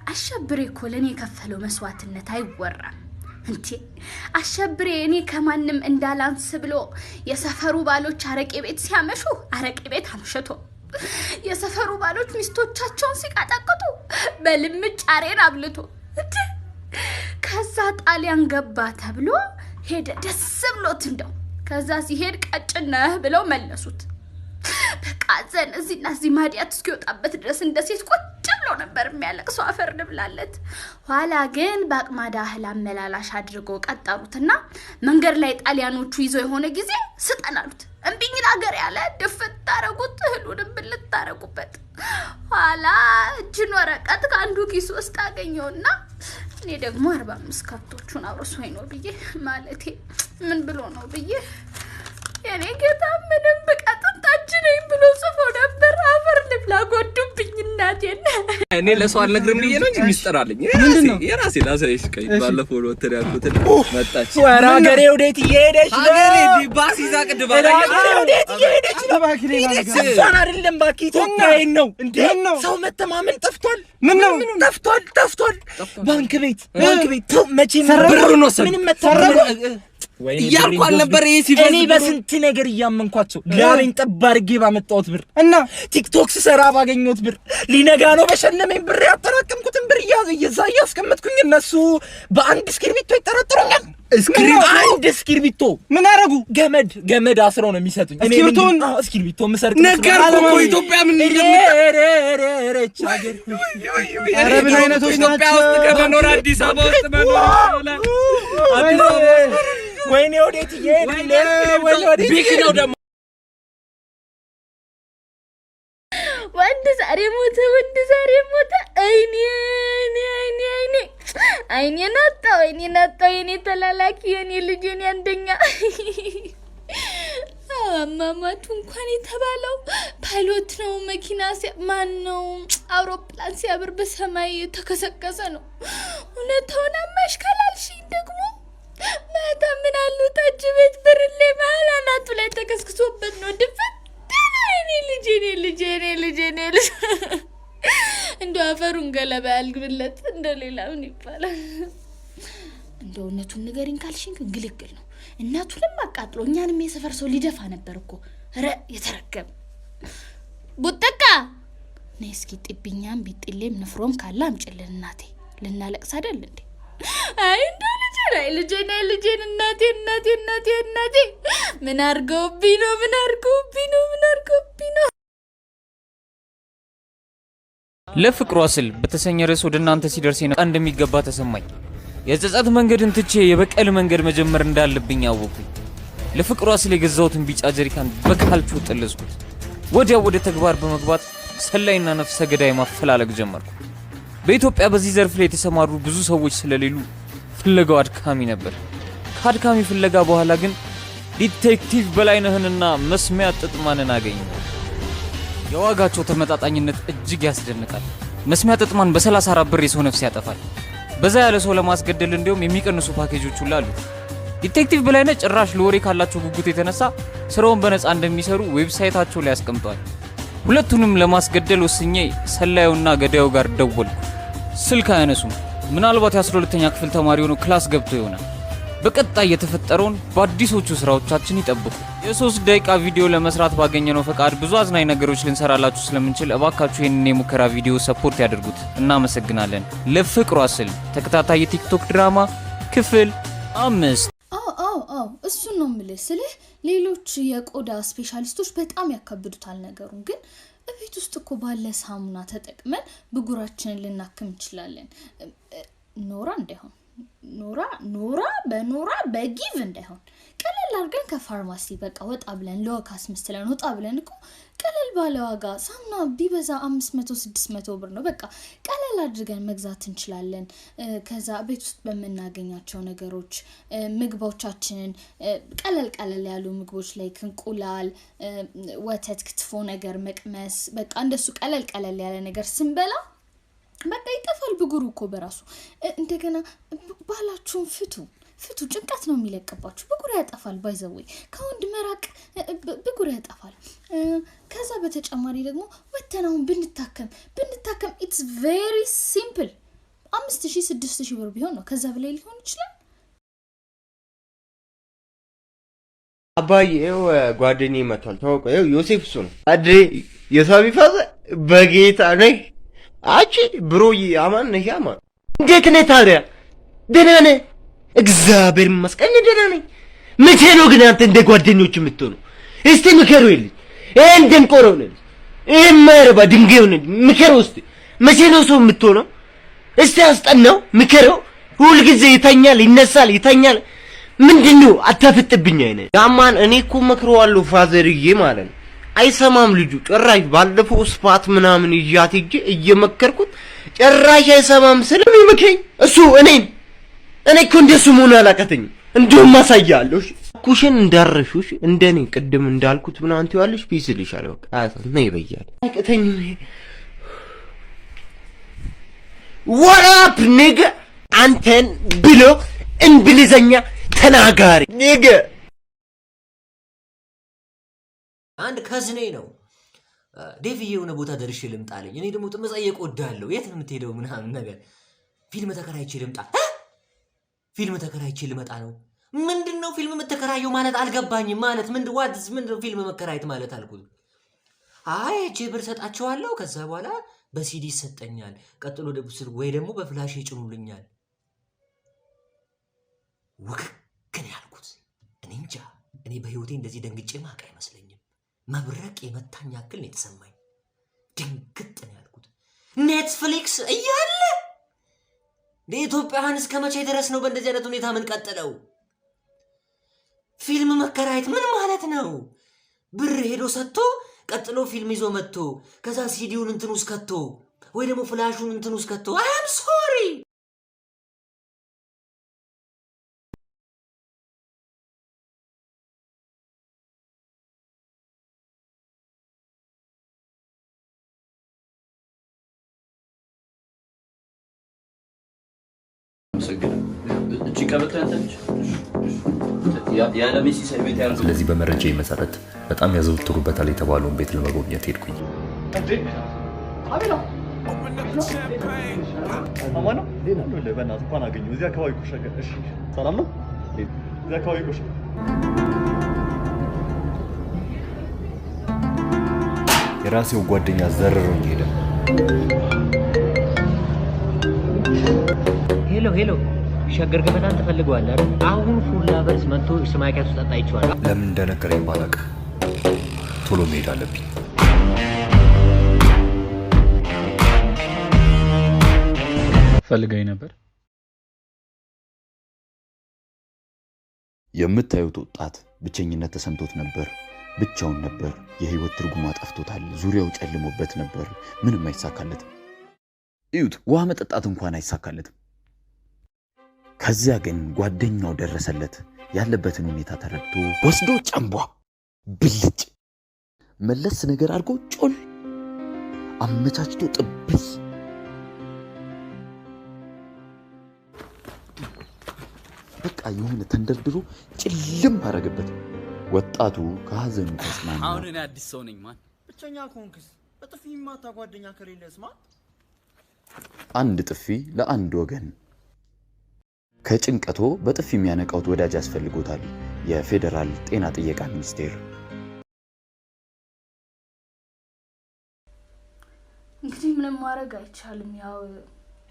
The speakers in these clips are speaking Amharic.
አሸብሬ እኮ ለእኔ የከፈለው መስዋዕትነት አይወራም። እንዴ አሸብሬ እኔ ከማንም እንዳላንስ ብሎ የሰፈሩ ባሎች አረቄ ቤት ሲያመሹ አረቄ ቤት አምሽቶ፣ የሰፈሩ ባሎች ሚስቶቻቸውን ሲቀጠቅጡ በልምጭ አሬን አብልቶ፣ እንዴ ከዛ ጣሊያን ገባ ተብሎ ሄደ ደስ ብሎት እንደው። ከዛ ሲሄድ ቀጭን ነህ ብለው መለሱት። በቃ ዘን እዚህና እዚህ ማዲያት እስኪወጣበት ድረስ እንደ ሴት ቁጭ ብሎ ነበር የሚያለቅሰው። አፈር ልብላለት። ኋላ ግን በአቅማዳ እህል አመላላሽ አድርጎ ቀጠሩትና መንገድ ላይ ጣሊያኖቹ ይዘው የሆነ ጊዜ ስጠን አሉት። እምቢኝ ላገር ያለ ድፍት ታረጉት፣ እህሉንም ብልት ታረጉበት። ኋላ እጅን ወረቀት ከአንዱ ኪስ ውስጥ አገኘውና እኔ ደግሞ 45 ከብቶቹን አውርሶኝ ነው ብዬ፣ ማለቴ ምን ብሎ ነው ብዬ፣ የኔ ጌታ ምንም ብቀጥን ታች ነኝ ብሎ ጽፎ ነበር። አፈር ልብላ፣ ጎዱብኝ እናቴን። እኔ ለሰው አልነግርም ብዬ ነው እንጂ ሚስጥር አለኝ። የራሴ ላሳይሽ። ቆይ ባለፈው ነው እንትን ያልኩትን መጣች። ኧረ ሀገሬ ወዴት እየሄደች ነው? ሀገሬ ባስ ይዛ ቅድም ሀገሬ ወዴት እየሄደች ነው? እሷን አይደለም እባክህ፣ ኢትዮጵያዊን ነው እንዴ? ሰው መተማመን ጠፍቷል። ምን ነው? ጠፍቷል፣ ጠፍቷል። ባንክ ቤት ተው፣ መቼም ብሩን ወሰዱ። ምንም መተማመን ወይኔ እያልኩ ብሬን አልነበር ይሄ ሲፈስ እኔ በስንት ነገር እያመንኳቸው ላቤን ጠብ አድርጌ ባመጣሁት ብር እና ቲክቶክ ስሰራ ባገኘሁት ብር፣ ሊነጋ ነው በሸለመኝ ብር፣ ያጠራቀምኩትን ብር እዛ እያስቀመጥኩኝ እነሱ በአንድ እስክርቢቶ ይጠረጥሩኛል። እስክሪብቶ? አንድ እስክርቢቶ። ምን አደረጉ? ገመድ አስረው ነው የሚሰጡኝ። እኔ እስክሪብቶን? አዎ፣ እስክሪብቶ የምሰርቅ ነገርኩህ እኮ ኢትዮጵያ ምን ኧረ ኧረ ኧረ ይህች ሀገር። ኧረ ምን አይነቶች ኢትዮጵያ ናቸው? ውስጥ ከመኖር አዲስ አበባ ውስጥ መኖር ይሻላል። አዲስ አበባ ውስጥ ወይኔ ወዴት እየሄድን ነው? ወይኔ ወዴት ቢግ ነው ደግሞ። ወንድ ዛሬ ሞተ፣ ወንድ ዛሬ ሞተ። አይኔ አይኔ አይኔ አይኔ አይኔን አጣው፣ አይኔን አጣው። የኔ ተላላኪ፣ የኔ ልጅ፣ የኔ አንደኛ። አሟሟቱ እንኳን የተባለው ፓይሎት ነው። መኪና ማን ነው አውሮፕላን ሲያብር በሰማይ የተከሰከሰ ነው። እውነታውን አማሽ ካላልሽኝ ደግሞ ማታ ምን አሉ ጠጅ ቤት ብርሌ መሀል አናቱ ላይ ተከስክሶበት ነው ድፍት። የኔ ልጅ፣ የኔ ልጅ፣ የኔ ልጅ፣ የኔ ልጅ፣ እንደ አፈሩን ገለባ ያልግብለት። እንደ ሌላ ምን ይባላል? እንደ እውነቱን ንገሪኝ ካልሽኝ ግን ግልግል ነው። እናቱንም አቃጥሎ እኛንም የሰፈር ሰው ሊደፋ ነበር እኮ። ረ የተረገመ ቡጥቃ፣ ነይ እስኪ ጢብኛም ቢጥሌም ንፍሮም ካለ አምጭልን እናቴ። ልናለቅስ አይደል እንዴ? አይ እንደው ልጄን፣ አይ ልጄን፣ አይ ልጄን፣ እናቴ፣ እናቴ፣ እናቴ፣ እናቴ፣ ምን አድርገውብኝ ነው? ምን አድርገውብኝ ነው? ምን አድርገውብኝ ነው? ለፍቅሯ ስል በተሰኘ ርዕስ ወደ እናንተ ሲደርስ እንደሚገባ ተሰማኝ። የጸጸት መንገድን ትቼ የበቀል መንገድ መጀመር እንዳለብኝ አወኩኝ። ለፍቅሯ ስል የገዛሁትን ቢጫ ጀሪካን በካልቾ ጠለዝኩት። ወዲያው ወደ ተግባር በመግባት ሰላይና ነፍሰ ገዳይ ማፈላለግ ጀመርኩ። በኢትዮጵያ በዚህ ዘርፍ ላይ የተሰማሩ ብዙ ሰዎች ስለሌሉ ፍለጋው አድካሚ ነበር። ከአድካሚ ፍለጋ በኋላ ግን ዲቴክቲቭ በላይነህንና መስሚያ ጥጥማንን አገኘሁ። የዋጋቸው ተመጣጣኝነት እጅግ ያስደንቃል። መስሚያ ጥጥማን በ34 ብር የሰው ነፍስ ያጠፋል። በዛ ያለ ሰው ለማስገደል እንዲሁም የሚቀንሱ ፓኬጆች ሁሉ አሉት። ዲቴክቲቭ በላይነህ ጭራሽ ለወሬ ካላቸው ጉጉት የተነሳ ስራውን በነፃ እንደሚሰሩ website ኣቸው ላይ አስቀምጠዋል። ሁለቱንም ለማስገደል ወስኜ ሰላዩና ገዳዩ ጋር ደወልኩ። ስልክ አያነሱም። ምናልባት የ12ኛ ክፍል ተማሪ ሆኖ class ገብቶ ይሆናል። በቀጣይ የተፈጠረውን በአዲሶቹ ስራዎቻችን ይጠብቁ። የ3 ደቂቃ ቪዲዮ ለመስራት ባገኘነው ፈቃድ ብዙ አዝናኝ ነገሮች ልንሰራላችሁ ስለምንችል እባካችሁ ይህንን የሙከራ ቪዲዮ support ያድርጉት። እናመሰግናለን። ለፍቅሯ ስል ተከታታይ የቲክቶክ ድራማ ክፍል 5። አዎ፣ እሱን ነው የምልህ። ስልህ ሌሎች የቆዳ specialist ኦች በጣም ያካብዱታል ነገሩን፣ ግን እቤት ውስጥ እኮ ባለ ሳሙና ተጠቅመን ብጉራችንን ልናክም እንችላለን። ኖራ እንዳይሆን፣ ኖራ ኖራ በኖራ በጊቭ እንዳይሆን፣ ቀለል አድርገን ከፋርማሲ በቃ ወጣ ብለን ለወክ አስመስለን ወጣ ብለን እኮ ቀለል ባለ ዋጋ ሳሙና ቢበዛ 500 600 ብር ነው። በቃ ቀለል አድርገን መግዛት እንችላለን። ከዛ ቤት ውስጥ በምናገኛቸው ነገሮች ምግቦቻችንን ቀለል ቀለል ያሉ ምግቦች ላይ እንቁላል፣ ወተት፣ ክትፎ ነገር መቅመስ፣ በቃ እንደሱ ቀለል ቀለል ያለ ነገር ስንበላ በቃ ይጠፋል ብጉሩ እኮ በራሱ። እንደገና ባላችሁን ፍቱ ፍቱ። ጭንቀት ነው የሚለቅባችሁ። ብጉር ያጠፋል። By the way ከወንድ መራቅ ብጉር ያጠፋል። ከዛ በተጨማሪ ደግሞ ወተን አሁን ብንታከም it's very simple። 5000 6000 ብር ቢሆን ነው። ከዛ በላይ ሊሆን ይችላል። አባዬ ይኸው ጓደኛዬ መጥቷል። ተዋወቀው። ይኸው ዮሴፍ እሱ ነው። አድሬ የሳቢ ፋዘ በጌታ ነይ። አቺ ብሮዬ አማን ነህ? አማን እንዴት ነህ ታዲያ? ደህና ነህ? እግዚአብሔር ይመስገን እኔ ደህና ነኝ። መቼ ነው ግን አንተ እንደ ጓደኞች የምትሆነው? እስቲ ምከረው ይልኝ። ይሄን ደንቆሮ ነው ልጅ፣ ይሄን የማይረባ ድንጋይ ነው። ምከረው እስቲ። መቼ ነው ሰው የምትሆነው? እስቲ አስጠናው፣ ምከረው። ሁልጊዜ ይተኛል፣ ይነሳል፣ ይተኛል። ምንድነው አታፍጥብኝ አይነ ያማን። እኔ እኮ መክረዋለሁ ፋዘርዬ ማለት ነው። አይሰማም ልጁ ጭራሽ። ባለፈው ስፋት ምናምን ይዣት ሂጄ እየመከርኩት ጭራሽ አይሰማም። ስለሚመክረኝ እሱ እኔን እኔ እኮ እንደሱ መሆን አላቀተኝም። እንደውም አሳያለሁ። እሺ ኩሽን እንዳረሹሽ እንደኔ ቅድም እንዳልኩት ምናምን ትይዋለሽ። ፒስ ልሻለሁ። በቃ ነይ በያለሁ። አያቅተኝም። What up nigga አንተን ብሎ እንግሊዘኛ ተናጋሪ nigga። አንድ ከዝኔ ነው ዴቭዬ የሆነ ቦታ ደርሼ ልምጣ አለኝ። እኔ ደግሞ መጠየቅ እወዳለሁ። የት ነው የምትሄደው ምናምን ነገር። ፊልም ተከራይቼ ልምጣ። ፊልም ተከራይቼ ልመጣ ነው። ምንድን ነው ፊልም የምትከራየው ማለት አልገባኝም። ማለት ምንድን what's ምንድን ነው ፊልም መከራየት ማለት አልኩት። አይ እጄ ብር ሰጣቸዋለሁ፣ ከዛ በኋላ በሲዲ ይሰጠኛል፣ ቀጥሎ ወይ ደግሞ በ flash ይጭኑልኛል። ውክክን ያልኩት እኔ እንጃ። እኔ በህይወቴ እንደዚህ ደንግጬ ማቅ አይመስለኝም። መብረቅ የመታኝ ያክል ነው የተሰማኝ። ድንግጥ ነው ያልኩት። Netflix እያለ ለኢትዮጵያውያን እስከ መቼ ድረስ ነው በእንደዚህ አይነት ሁኔታ የምንቀጥለው? ፊልም መከራየት ምን ማለት ነው? ብር ሄዶ ሰጥቶ ቀጥሎ ፊልም ይዞ መጥቶ ከዛ ሲዲውን እንትን ውስጥ ከቶ ወይ ደግሞ flash ኡን እንትን ውስጥ ከቶ I am sorry። ስለዚህ በመረጃ መሰረት በጣም ያዘወትሩበታል የተባለውን ቤት ለመጎብኘት ሄድኩኝ። የራሴው ጓደኛ ዘርሮኝ ሄደ። Hello hello፣ ሸገር ገበታን ትፈልገዋለህ አይደል? አሁን ፉላ በርስ መጥቶ ስማኪያት ውስጥ አይቼዋለሁ። ለምን እንደነገረኝ ባላውቅም ቶሎ መሄድ አለብኝ። ፈልገኝ ነበር። የምታዩት ወጣት ብቸኝነት ተሰምቶት ነበር። ብቻውን ነበር። የህይወት ትርጉም ጠፍቶታል። ዙሪያው ጨልሞበት ነበር። ምንም አይሳካለትም። እዩት፣ ውሃ መጠጣት እንኳን አይሳካለትም። ከዚያ ግን ጓደኛው ደረሰለት። ያለበትን ሁኔታ ተረድቶ ወስዶ ጨንቧ ብልጭ መለስ ነገር አድርጎ ጮል አመቻችቶ ጥብስ በቃ የሆነ ተንደርድሮ ጭልም አደረገበት። ወጣቱ ከሀዘኑ ተጽናና። አሁን እኔ አዲስ ሰው ነኝ። ማን ብቸኛ ከሆንክስ በጥፊ የሚማታ ጓደኛ ከሌለስ ማን? አንድ ጥፊ ለአንድ ወገን። ከጭንቀቶ በጥፊ የሚያነቃውት ወዳጅ ያስፈልጎታል። የፌዴራል ጤና ጥየቃ ሚኒስቴር። እንግዲህ ምንም ማድረግ አይቻልም። ያው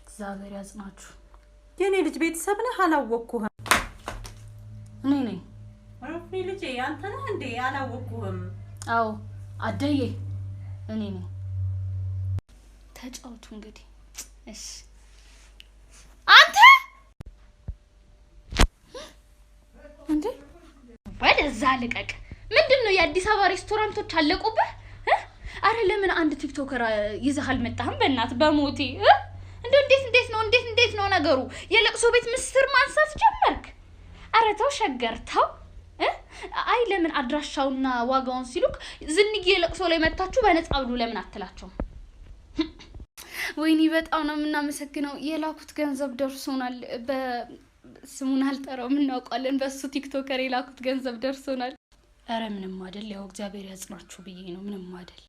እግዚአብሔር ያጽናችሁ። የኔ ልጅ ቤተሰብ ነህ? አላወቅኩህም። እኔ ነኝ። ሮፍኒ ልጄ አንተ ነህ እንዴ? አላወቅኩህም። አዎ አደዬ እኔ ነኝ። ተጫውቱ እንግዲህ። እሺ አንተ እንዴ ወደዛ ልቀቅ። ምንድን ነው የአዲስ አበባ ሬስቶራንቶች አለቁብህ? አረ ለምን አንድ TikToker ይዘህ አልመጣህም? በእናትህ በሞቴ እንዴ! እንዴት ነው እንዴት ነው ነገሩ? የለቅሶ ቤት ምስር ማንሳት ጀመርክ? አረ ተው ሸገር ተው። አይ ለምን አድራሻውና ዋጋውን ሲሉክ ዝንዬ የለቅሶ ላይ መታችሁ በነፃ ብሉ ለምን አትላቸውም? ወይኔ በጣም ነው የምናመሰግነው። የላኩት ገንዘብ ደርሶናል። በስሙን አልጠራውም እናውቀዋለን። በሱ TikToker የላኩት ገንዘብ ደርሶናል። አረ ምንም አይደል። ያው እግዚአብሔር ያጽናችሁ ብዬ ነው። ምንም አይደል።